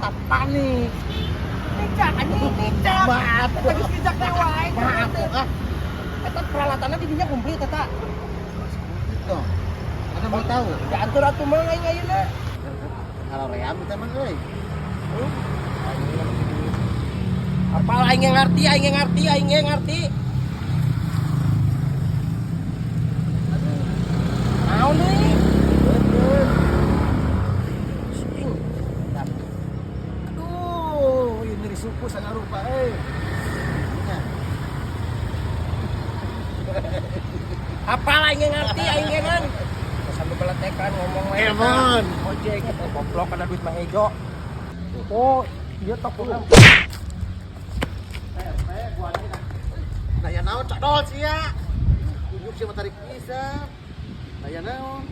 Eta panik. Nicak anjing, nicak. Maaf. Eta geus nicak teh wae. Maaf ah. Eta peralatanna di dinya komplit eta. Tuh. Ada mau tahu? Diatur atuh mah aing ayeuna. Kalau ream kita mah euy. Apal aing yang ngerti, aing yang ngerti, aing yang ngerti. Naon deui? Sing. Aduh, ini nyeri suku sangarupa euy. Nya. Apal aing yang ngerti, aing yang ngan. Sampai beletekan ngomong wae. Emon. Ojek, goblok kana duit mah hejo. Oh, iya toko. Nah ya naon codol sia. Kunyuk sia tarik pisan. Nah ya naon.